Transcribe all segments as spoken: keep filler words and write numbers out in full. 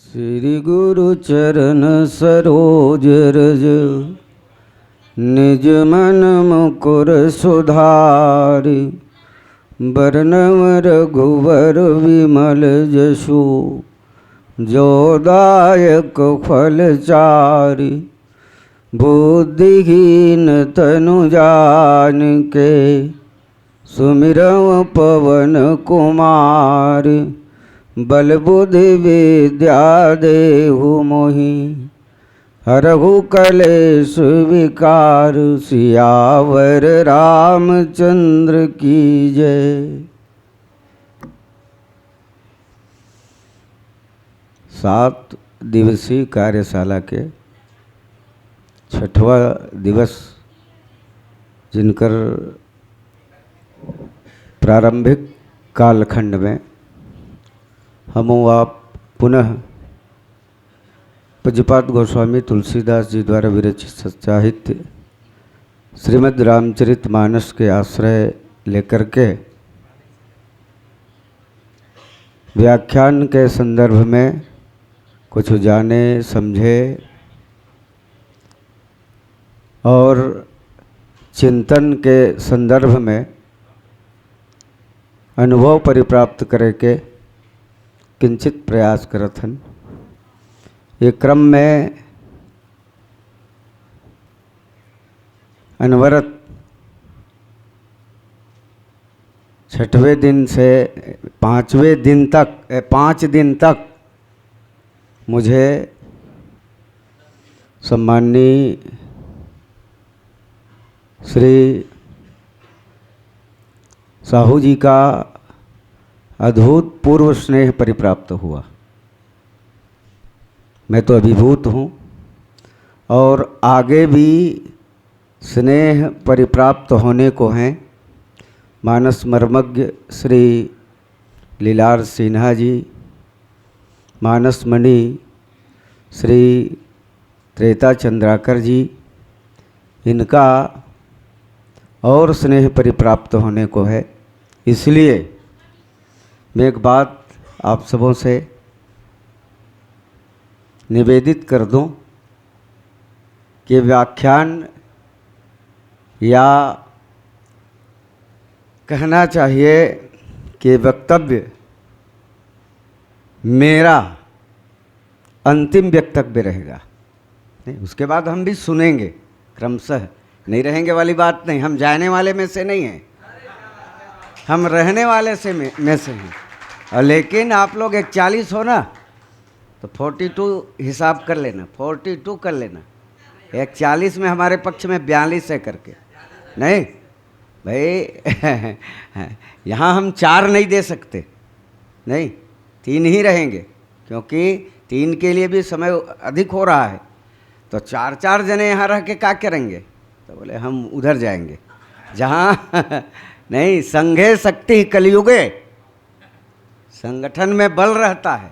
श्री गुरु चरण सरोज रज, निज मन मुकुर सुधारि। बरनउँ रघुबर विमल जसु, जो दायक फल चारि। बुद्धिहीन तनु जानिके, सुमिरउँ पवन कुमार। बल बुद्धि विद्या देहु मोहि, हरहु कलेस विकार। सियावर रामचंद्र की जय। सात दिवसीय कार्यशाला के छठवां दिवस, जिनकर प्रारंभिक कालखंड में हम आप पुनः पूज्यपाद गोस्वामी तुलसीदास जी द्वारा विरचित सच्चाहित्य श्रीमद् रामचरित मानस के आश्रय लेकर के व्याख्यान के संदर्भ में कुछ जाने, समझे और चिंतन के संदर्भ में अनुभव परिप्राप्त करे के किंचित प्रयास करत हन। ये क्रम में अनवरत छठवें दिन से पाँचवें दिन तक, ए, पाँच दिन तक मुझे सम्माननीय श्री साहू जी का अद्भुत पूर्व स्नेह परिप्राप्त हुआ। मैं तो अभिभूत हूँ और आगे भी स्नेह परिप्राप्त होने को हैं। मानस मर्मज्ञ श्री लीलार सिन्हा जी, मानस मणि श्री त्रेता चंद्राकर जी, इनका और स्नेह परिप्राप्त होने को है। इसलिए मैं एक बात आप सबों से निवेदित कर दूं कि व्याख्यान या कहना चाहिए कि वक्तव्य मेरा अंतिम वक्तव्य रहेगा। नहीं, उसके बाद हम भी सुनेंगे क्रमशः। नहीं रहेंगे वाली बात नहीं, हम जाने वाले में से नहीं हैं, हम रहने वाले से में, में से हैं। और लेकिन आप लोग इकतालीस हो ना, तो फोर्टी टू हिसाब कर लेना, फोर्टी टू कर लेना। इकतालीस में हमारे पक्ष में बयालीस है करके। नहीं भाई, यहाँ हम चार नहीं दे सकते, नहीं, तीन ही रहेंगे, क्योंकि तीन के लिए भी समय अधिक हो रहा है। तो चार चार जने यहाँ रह के क्या करेंगे? तो बोले, हम उधर जाएंगे जहाँ नहीं, संघे शक्ति कलयुगे, संगठन में बल रहता है।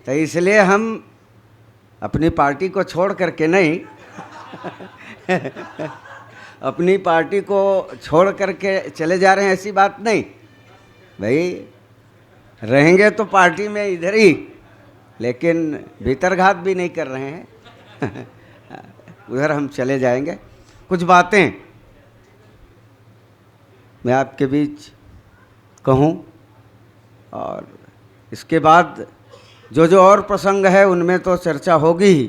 तो इसलिए हम अपनी पार्टी को छोड़ करके नहीं, अपनी पार्टी को छोड़ करके चले जा रहे हैं, ऐसी बात नहीं भाई। रहेंगे तो पार्टी में इधर ही, लेकिन भीतरघात भी नहीं कर रहे हैं। उधर हम चले जाएंगे। कुछ बातें मैं आपके बीच कहूँ, और इसके बाद जो जो और प्रसंग है, उनमें तो चर्चा होगी ही।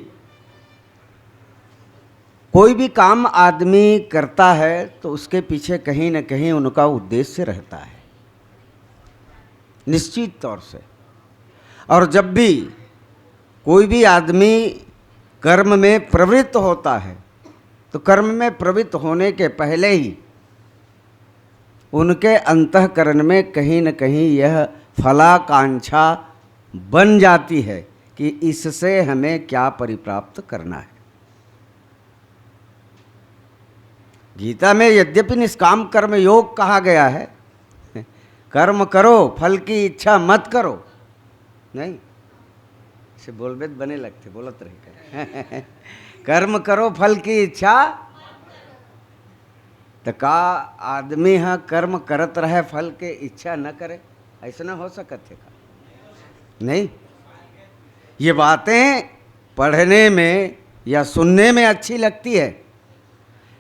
कोई भी काम आदमी करता है, तो उसके पीछे कहीं न कहीं उनका उद्देश्य रहता है, निश्चित तौर से। और जब भी कोई भी आदमी कर्म में प्रवृत्त होता है, तो कर्म में प्रवृत्त होने के पहले ही उनके अंतःकरण में कहीं न कहीं यह फलाकांक्षा बन जाती है कि इससे हमें क्या परिप्राप्त करना है। गीता में यद्यपि निष्काम कर्म योग कहा गया है, कर्म करो, फल की इच्छा मत करो, नहीं, इसे बोलबे त बने लगथे, बोलत रहे कर। कर्म करो, फल की इच्छा। त का आदमी ह कर्म करत रहे, फल के इच्छा न करे? ऐसना हो सकत हे का? नहीं। ये बातें पढ़ने में या सुनने में अच्छी लगती है,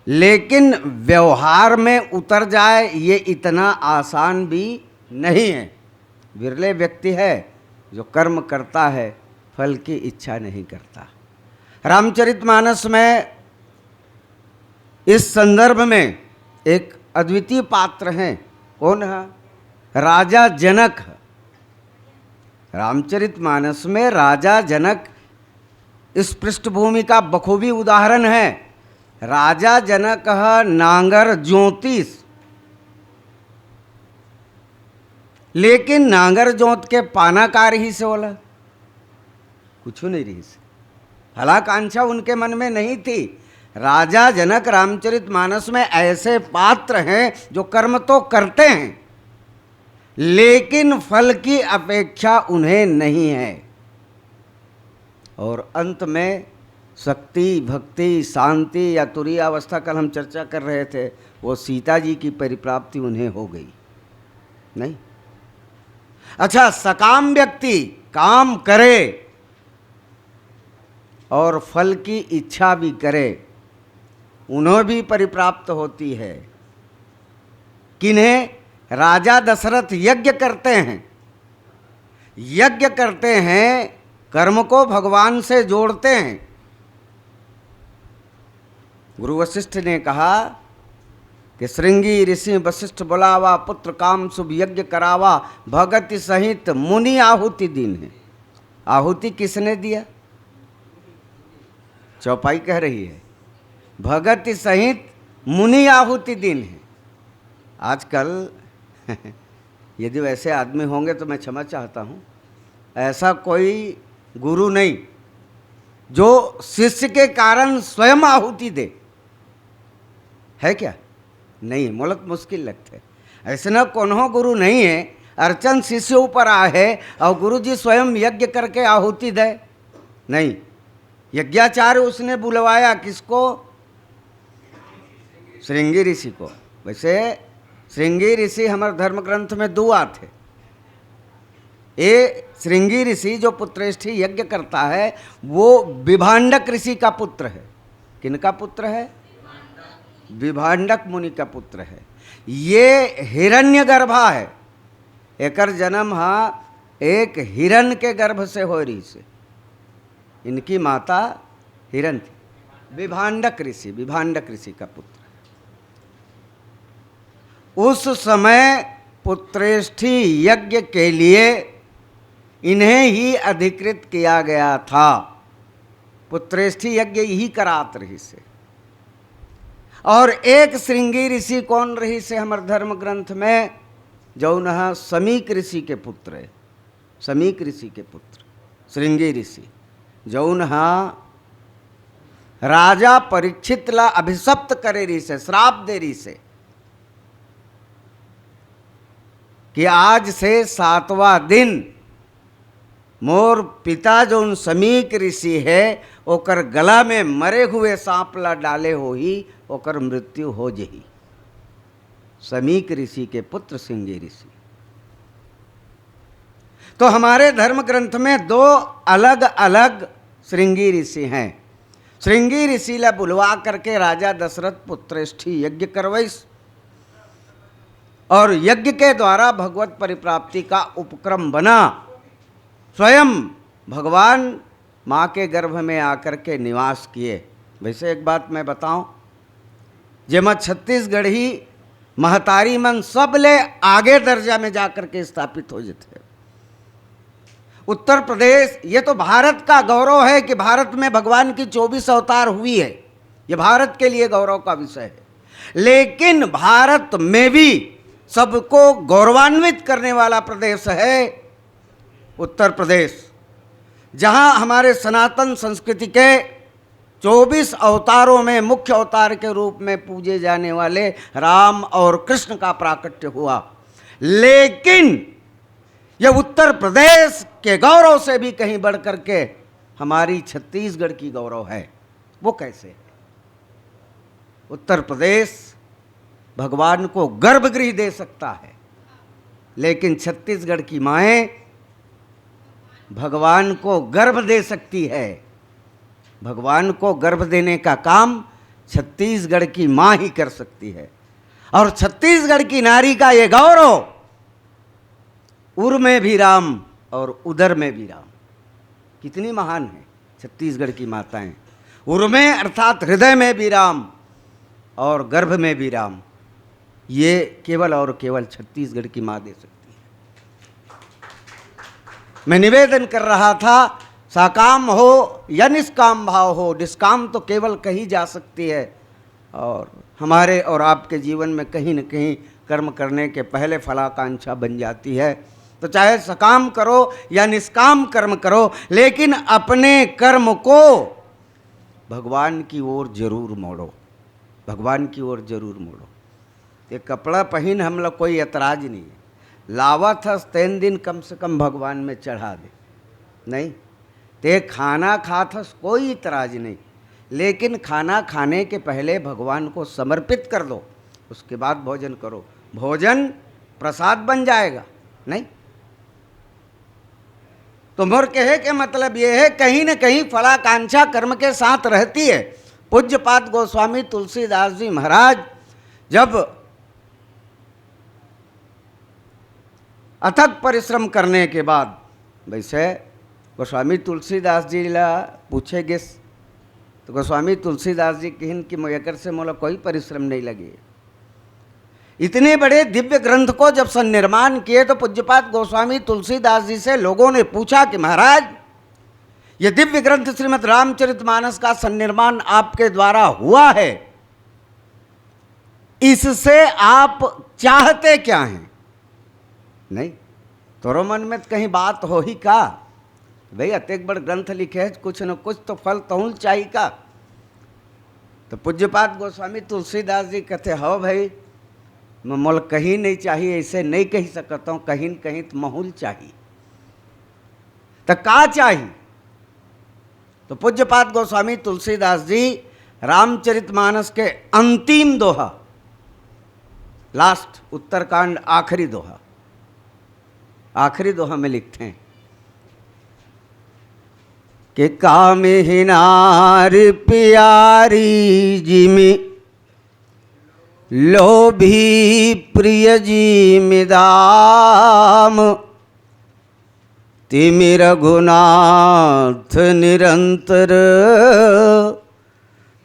लेकिन व्यवहार में उतर जाए, ये इतना आसान भी नहीं है। विरले व्यक्ति है जो कर्म करता है, फल की इच्छा नहीं करता। रामचरितमानस में इस संदर्भ में एक अद्वितीय पात्र हैं। कौन है? राजा जनक। रामचरितमानस में राजा जनक इस पृष्ठभूमि का बखूबी उदाहरण है। राजा जनक ह नांगर ज्योतिष, लेकिन नांगर जोत के पाना का रहिस ओला? कुछ नहीं रहिस। फलाकांक्षा उनके मन में नहीं थी। राजा जनक रामचरितमानस में ऐसे पात्र हैं जो कर्म तो करते हैं, लेकिन फल की अपेक्षा उन्हें नहीं है। और अंत में शक्ति, भक्ति, शांति या तुरीयावस्था, कल हम चर्चा कर रहे थे, वो सीता जी की परिप्राप्ति उन्हें हो गई। नहीं? अच्छा, सकाम व्यक्ति काम करे और फल की इच्छा भी करे, उन्हें भी परिप्राप्त होती है। किन्हें? राजा दशरथ यज्ञ करते हैं, यज्ञ करते हैं, कर्म को भगवान से जोड़ते हैं। गुरु वशिष्ठ ने कहा कि श्रृंगी ऋषि वशिष्ठ बुलावा, पुत्र काम शुभ यज्ञ करावा, भगति सहित मुनि आहुति दीन्हे। आहुति किसने दिया? चौपाई कह रही है, भगति सहित मुनि आहुति दीन्हे। आजकल यदि वैसे आदमी होंगे तो मैं क्षमा चाहता हूँ, ऐसा कोई गुरु नहीं जो शिष्य के कारण स्वयं आहुति दे। है क्या? नहीं, बहुत मुश्किल लगता है। ऐसे ना कोनो गुरु नहीं है, अर्चन शिष्य ऊपर आ है और गुरु जी स्वयं यज्ञ करके आहुति दे। नहीं, यज्ञाचार्य उसने बुलवाया किसको? श्रृंगी ऋषि को। वैसे श्रृंगी ऋषि हमारे धर्म ग्रंथ में दो आते। ए श्रृंगी ऋषि जो पुत्रेष्ठी यज्ञ करता है, वो विभांडक ऋषि का पुत्र है। किनका पुत्र है? विभांडक मुनि का पुत्र है। ये हिरण्य गर्भा है। एकर जन्म हा एक हिरण के गर्भ से हो रही से। इनकी माता हिरण थी। विभांडक ऋषि, विभांडक ऋषि का पुत्र। उस समय पुत्रेष्ठी यज्ञ के लिए इन्हें ही अधिकृत किया गया था। पुत्रेष्ठी यज्ञ यही करात रहिसे। और एक श्रृंगी ऋषि कौन रहिसे हमर धर्म ग्रंथ में? जौन ह समीक ऋषि के पुत्र है। समीक ऋषि के पुत्र श्रृंगी ऋषि, जौन ह राजा परीक्षित ला अभिशप्त करे रहिसे, श्राप दे रहिसे कि आज से सातवां दिन मोर पिता जौन समीक ऋषि है, ओकर गला में मरे हुए सांप ला डाले होही, ओकर मृत्यु हो जही। समीक ऋषि के पुत्र श्रृंगी ऋषि। तो हमारे धर्म ग्रंथ में दो अलग-अलग श्रृंगी ऋषि हैं। श्रृंगी ऋषि ला बुलवा करके राजा दशरथ पुत्रेष्ठी यज्ञ करवइस और यज्ञ के द्वारा भगवत परिप्राप्ति का उपक्रम बना। स्वयं भगवान माँ के गर्भ में आकर के निवास किए। वैसे एक बात मैं बताऊं, जेमा छत्तीसगढ़ी महतारी मन सब ले आगे दर्जा में जाकर के स्थापित हो जाते हैं। उत्तर प्रदेश, ये तो भारत का गौरव है कि भारत में भगवान की चौबीस अवतार हुई है, ये भारत के लिए गौरव का विषय है। लेकिन भारत में भी सबको गौरवान्वित करने वाला प्रदेश है उत्तर प्रदेश, जहां हमारे सनातन संस्कृति के चौबीस अवतारों में मुख्य अवतार के रूप में पूजे जाने वाले राम और कृष्ण का प्राकट्य हुआ। लेकिन यह उत्तर प्रदेश के गौरव से भी कहीं बढ़ करके हमारी छत्तीसगढ़ की गौरव है। वो कैसे? उत्तर प्रदेश भगवान को गर्भगृह दे सकता है, लेकिन छत्तीसगढ़ की माएं भगवान को गर्भ दे सकती है। भगवान को गर्भ देने का काम छत्तीसगढ़ की माँ ही कर सकती है। और छत्तीसगढ़ की नारी का ये गौरव, उर में भी राम और उदर में भी राम, कितनी महान है छत्तीसगढ़ की माताएं। उर में अर्थात हृदय में भी राम और गर्भ में भी राम, ये केवल और केवल छत्तीसगढ़ की माँ दे सकती है। मैं निवेदन कर रहा था, साकाम हो या निष्काम भाव हो, निष्काम तो केवल कही जा सकती है, और हमारे और आपके जीवन में कहीं न कहीं कर्म करने के पहले फलाकांक्षा बन जाती है। तो चाहे सकाम करो या निष्काम कर्म करो, लेकिन अपने कर्म को भगवान की ओर जरूर मोड़ो, भगवान की ओर जरूर मोड़ो। ये कपड़ा पहिन हमला कोई एतराज नहीं है, लावत हस तेन दिन कम से कम भगवान में चढ़ा दे। नहीं, ते खाना खात हस, कोई इतराज नहीं, लेकिन खाना खाने के पहले भगवान को समर्पित कर दो, उसके बाद भोजन करो। भोजन प्रसाद बन जाएगा। नहीं तो मोर कहे के मतलब ये है, कहीं न कहीं फलाकांक्षा कर्म के साथ रहती है। पूज्यपाद गोस्वामी तुलसीदास जी महाराज जब अथक परिश्रम करने के बाद, वैसे गोस्वामी तुलसीदास जी ला पूछे गिस, तो गोस्वामी तुलसीदास जी कहिन कि "मो-, एकर से मोला कोई परिश्रम नहीं लगे।" इतने बड़े दिव्य ग्रंथ को जब सन्निर्माण किए, तो पूज्यपाद गोस्वामी तुलसीदास जी से लोगों ने पूछा कि "महाराज, ये दिव्य ग्रंथ श्रीमद् रामचरितमानस का सन्निर्माण आपके द्वारा हुआ है, इससे आप चाहते क्या हैं?" नहीं, तोरो मन में तो कहीं बात हो ही का? भाई, अतेक बड़ ग्रंथ लिखे है, कुछ न कुछ तो फल तहुल चाही का? तो पूज्यपाद गोस्वामी तुलसीदास जी कहते, "हो भाई, मैं मोल कहीं नहीं चाहिए, ऐसे नहीं कह सकता हूँ, कहीं न कहीं तो महुल चाहिए।" तो का चाहिए? तो पूज्यपाद गोस्वामी तुलसीदास जी रामचरितमानस के अंतिम दोहा, लास्ट उत्तरकांड, आखिरी दोहा, आखिरी दोहा में लिखते हैं कि "कामिहिनार प्यारी जिमि लोभी प्रिय जिमि दाम, तिमि रघुनाथ निरंतर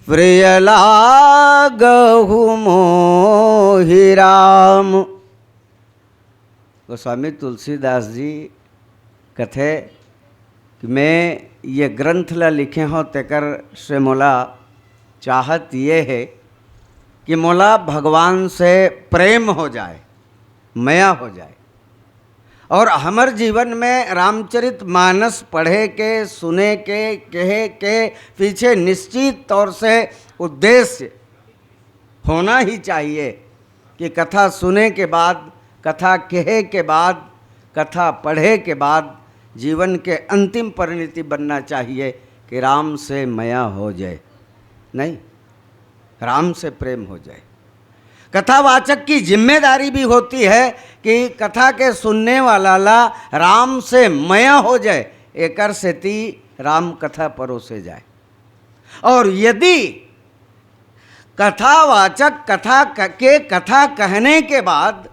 प्रिय लागहु मोहि राम।" गोस्वामी तुलसीदास जी कथे कि मैं ये ग्रंथ ला लिखे हों, तेकर से मोला चाहत ये है कि मोला भगवान से प्रेम हो जाए, मया हो जाए। और हमर जीवन में रामचरित मानस पढ़े के, सुने के, कहे के पीछे निश्चित तौर से उद्देश्य होना ही चाहिए कि कथा सुने के बाद, कथा कहे के बाद, कथा पढ़े के बाद जीवन के अंतिम परिणति बनना चाहिए कि राम से मया हो जाए, नहीं, राम से प्रेम हो जाए। कथावाचक की जिम्मेदारी भी होती है कि कथा के सुनने वाला ला राम से मया हो जाए, एकर सेती राम कथा परोसे जाए। और यदि कथावाचक कथा क-, के कथा कहने के बाद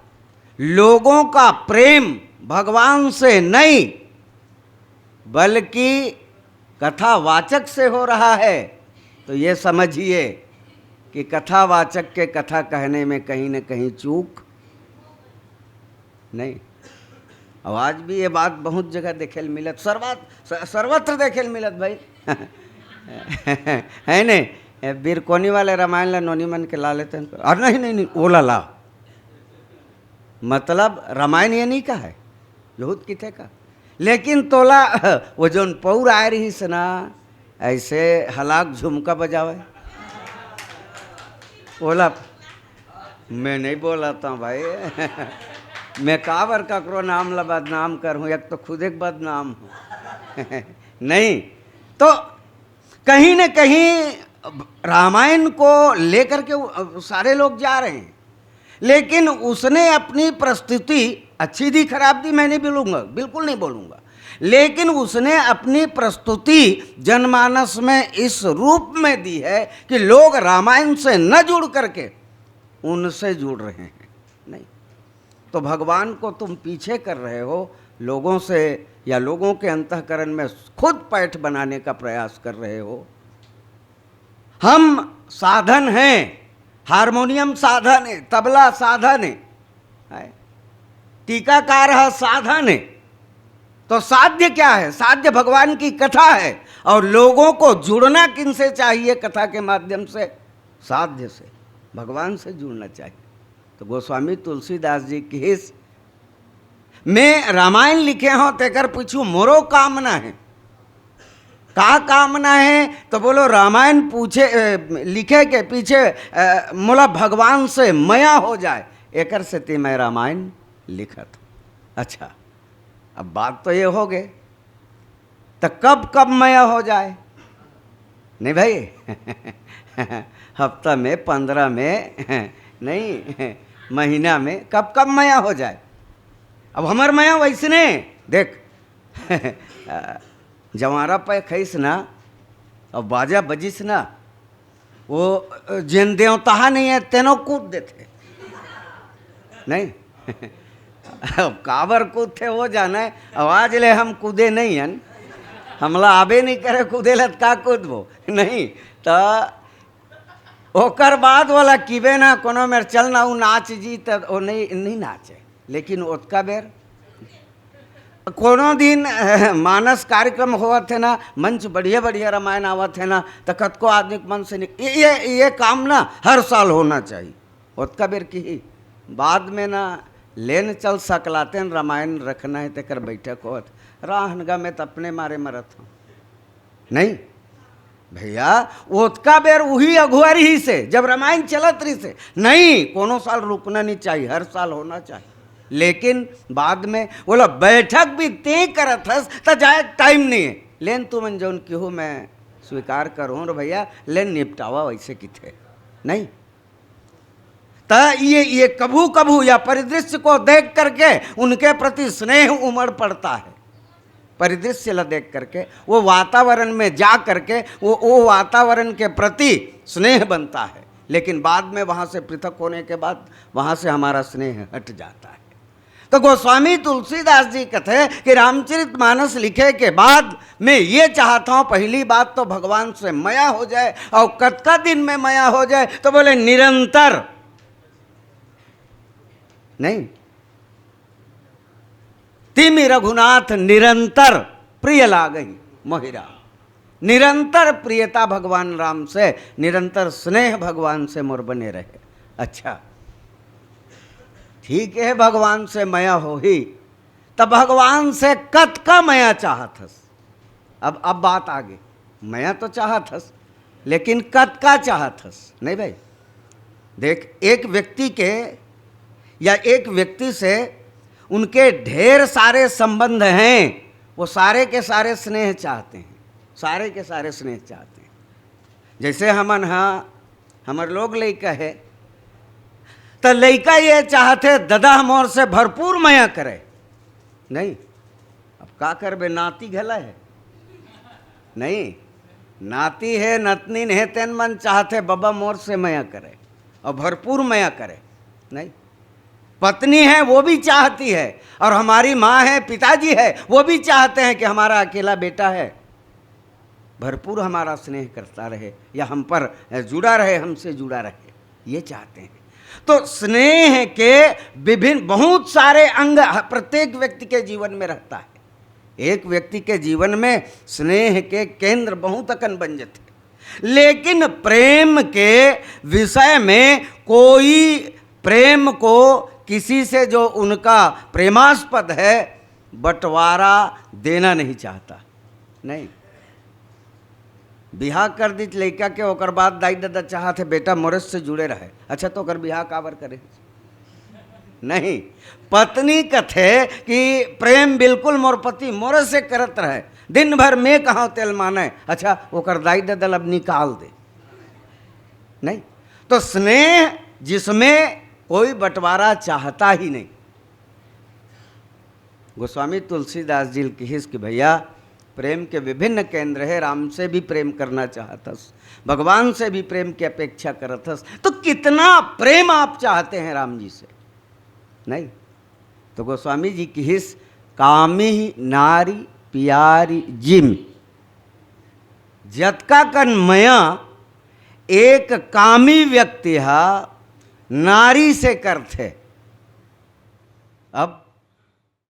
लोगों का प्रेम भगवान से नहीं, बल्कि कथावाचक से हो रहा है, तो ये समझिए कि कथावाचक के कथा कहने में कहीं न कहीं चूक नहीं। अब आज भी ये बात बहुत जगह देखे ल मिलत, सर्वा-, स-, सर्वत्र देखे ल मिलत भाई। है ने? ए, बीरकोनी वाले रामायण ला नोनी मन के ला लेते हैं। और नहीं, नहीं, नहीं, ओला ला। मतलब रामायण ये नहीं का है, बहुत किथे का। लेकिन तोला वो जोन पौर आए रहिस ना, ऐसे हलाक झुमका बजावे, ओला मैं नहीं बोलाता हूँ भाई। मैं काबर ककरो नाम ला बदनाम करहूँ, एक तो खुद एक बदनाम हूँ। नहीं तो कहीं न कहीं रामायण को लेकर के वो, सारे लोग जा रहे हैं, लेकिन उसने अपनी प्रस्तुति अच्छी दी, खराब दी, मैं नहीं बोलूँगा, बिल्कुल नहीं बोलूँगा, लेकिन उसने अपनी प्रस्तुति जनमानस में इस रूप में दी है कि लोग रामायण से न जुड़ करके उनसे जुड़ रहे हैं। नहीं, तो भगवान को तुम पीछे कर रहे हो लोगों से, या लोगों के अंतःकरण में खुद पैठ बनाने का प्रयास कर रहे हो। हम साधन हैं, हारमोनियम साधन है, तबला साधन है, है? टीकाकार है, साधन है। तो साध्य क्या है? साध्य भगवान की कथा है। और लोगों को जुड़ना किनसे चाहिए? कथा के माध्यम से, साध्य से, भगवान से जुड़ना चाहिए। तो गोस्वामी तुलसीदास जी किहिस, मैं रामायण लिखे हों, तेकर पीछू मोरो कामना है। का कामना है? तो बोलो, रामायण पूछे, अ, लिखे के पीछे, अ, मोला भगवान से मया हो जाए, एकर सेती मैं रामायण लिखत हूँ। अच्छा, अब बात तो ये हो गए, तो कब कब मया हो जाए? नहीं भाई, हफ्ता में, पंद्रह में, नहीं, महीना में, कब कब मया हो जाए? अब हमर मया वैसने, देख, जवारा पे खइस ना, अब बाजा बजिस ना, वो जेन देवता नहीं है, तेनो कूद देथे। नहीं, अब काबर कूदथे वो जाने, अब आज ले हम कूदे नहीं हन, हमला आबे नहीं करे कूदे ला, त का कूदबो? नहीं, त ओकर बाद वाला किबे ना, कोनो मेर चल ना, उ नाच जी, त ओ नहीं, नहीं नाचे। लेकिन ओतका बेर कोनो दिन मानस कार्यक्रम होवत है ना, मंच बढ़िया बढ़िया रामायण आवत है ना, त कतको आदमी के मन से निक-, ये, ये, ये काम ना हर साल होना चाहिए। ओतका बेर किही, बाद में ना लेन चल सकलातेन रामायण रखना है, तेकर बैठक होत, राहनगा में त अपने मारे मरत हूँ। नहीं भैया, ओतका बेर उही अघुआ रिहिसे, जब रामायण चलत रिहिसे। नहीं, कोनो साल रुकना नहीं चाहिए, हर साल होना चाहिए। लेकिन बाद में बोला, बैठक भी ते करत हस, त जाए टाइम नहीं है। लेन तुमन जौन किहो, मैं स्वीकार करूँ रे भैया, लेन निपटावा वैसे किथे। नहीं, त ये, ये कभू कभू या परिदृश्य को देख करके उनके प्रति स्नेह उमड़ पड़ता है। परिदृश्य ला देख करके, वो वातावरण में जा करके, वो, वो वातावरण के प्रति स्नेह बनता है, लेकिन बाद में वहाँ से पृथक होने के बाद वहाँ से हमारा स्नेह हट जाता है। तो गोस्वामी तुलसीदास जी कहते हैं कि रामचरित मानस लिखे के बाद मैं ये चाहता हूँ, पहली बात तो भगवान से मया हो जाए, और कतका दिन में मया हो जाए? तो बोले, निरंतर। नहीं, तिमि रघुनाथ निरंतर प्रिय लागहि मोहि राम। निरंतर प्रियता भगवान राम से, निरंतर स्नेह भगवान से मोर बने रहे। अच्छा, ठीक है, भगवान से मया होही, त भगवान से कतका मया चाहत हस? अब, अब बात आगे, मया तो चाहत हस, लेकिन कतका चाहत हस? नहीं भाई, देख, एक व्यक्ति के या एक व्यक्ति से उनके ढेर सारे संबंध हैं, वो सारे के सारे स्नेह चाहते हैं, सारे के सारे स्नेह चाहते हैं। जैसे हमन हा, हमर लोग लइका है, त लइका ये चाहते, ददा मोर से भरपूर मया करे। नहीं, अब का करबे, नाती घला है। नहीं, नाती है, नतनीन है, तेन मन चाहते, बबा मोर से मया करे और भरपूर मया करे। नहीं, पत्नी है, वो भी चाहती है, और हमारी माँ है, पिताजी है, वो भी चाहते हैं कि हमारा अकेला बेटा है, भरपूर हमारा स्नेह करता रहे या हम पर जुड़ा रहे, हमसे जुड़ा रहे, ये चाहते हैं। तो स्नेह के विभिन्न, बहुत सारे अंग ह-, प्रत्येक व्यक्ति के जीवन में रहता है। एक व्यक्ति के जीवन में स्नेह के केंद्र बहुत अकन बन जाते हैं, लेकिन प्रेम के विषय में कोई प्रेम को, किसी से जो उनका प्रेमास्पद है, बंटवारा देना नहीं चाहता। नहीं, बिहाव कर दीच लइका के, ओकर बाद दाई ददा चाहत है बेटा मोरे से जुड़े रहे। अच्छा, तो ओकर बिहाव काबर करे? नहीं, पत्नी कथे कि प्रेम बिल्कुल मोर पति मोरे से करत रहे, दिन भर मैं कहा तेल माने। अच्छा, ओकर दाई ददा ल अब निकाल दे। नहीं, तो स्नेह जिसमें कोई बंटवारा चाहता ही नहीं, गोस्वामी तुलसीदास जी ल किहिस कि भैया, प्रेम के विभिन्न केंद्र हे, राम से भी प्रेम करना चाहत हस, भगवान से भी प्रेम की अपेक्षा करत हस, तो कितना प्रेम आप चाहते हैं राम जी से, नहीं? तो गोस्वामी जी किहिस, कामी नारी पियारी जिम, जतका कन मया एक कामी व्यक्ति हा नारी से करथे। अब